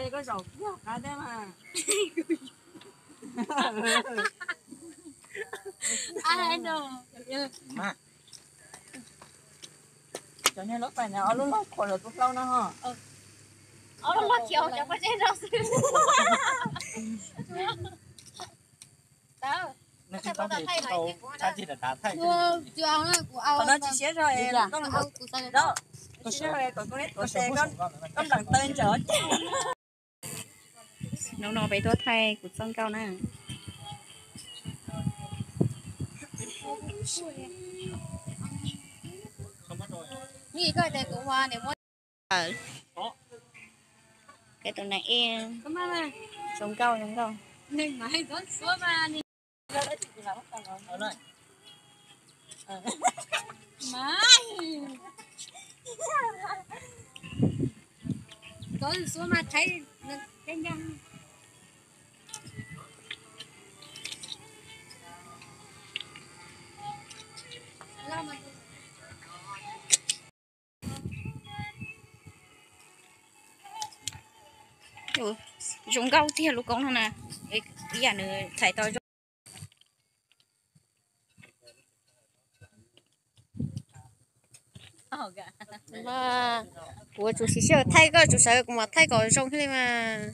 Koj zaum kiag qab thiab mas. Ai no. Mas, cov niag lub pais no ob lub loj khuam rau tus hlau no ho. Ob lub loj khiav cov pob zeb rau xwb. Qhov no tsis siab zog es koj nplam taw ntawm. Hnub no peb tuaj thaij kuv txoj nkauj na. Koj tus neeg ej zoo nkauj zoo nkauj. Zoo nkauj tiag lub koob no na. Ib yam nws txhais tau zoo. Kuv tsum siv sij hawm thaij koj, tsum sawv kuv mam thaij kom zoo thiaj li mas.